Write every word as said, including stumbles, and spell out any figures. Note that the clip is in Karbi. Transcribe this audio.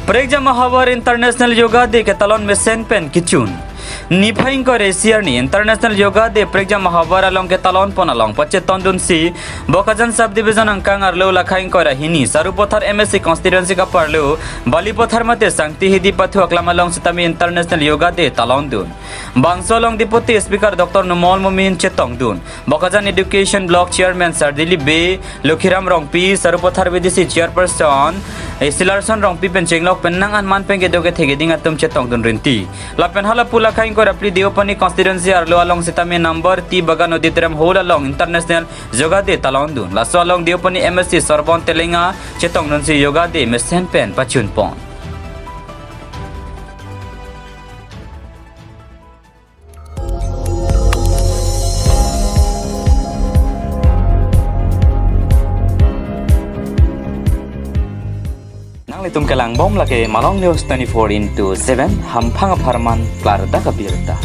Prekjam ahavar International Yoga Day ketalon mesen pen kechun. Niphai ingkoi ra isi arni International Yoga Day Prekjam ahavar along ketalon pon along pachetongdunsi Bokajan Sub Division angkang arlo lakha ingkoi ra hini Sarupathar M A C constituency kaparlo Balipathar mate Sangti Hidi pathu aklam along sitame International Yoga Day talongdun. Bangso along Deputy Speaker Doctor Numal Momin chetongdun. Bokajan Education Block Chairman Sir Dilip Bey, Lokhiram Rongpi, Sarupathar V D C Chairperson, eh, Silarson Rongpi pen chenglok pen nang anman pen kedo kethe keding atum chetongdun rinti. Lapen hala pu lakha ingkoi ra phli Deopani constituency arlo along sitame number Tea Bagan Auditorium Hall along International Yoga Day talongdun. Laso along Deopani M A C Sorbon Telenga chetongdunsi Yoga Day mesen pen pachunpon. Nanglitum kelangbom lake Malong News twenty-four into seven, hamphang apharman klardak abirta.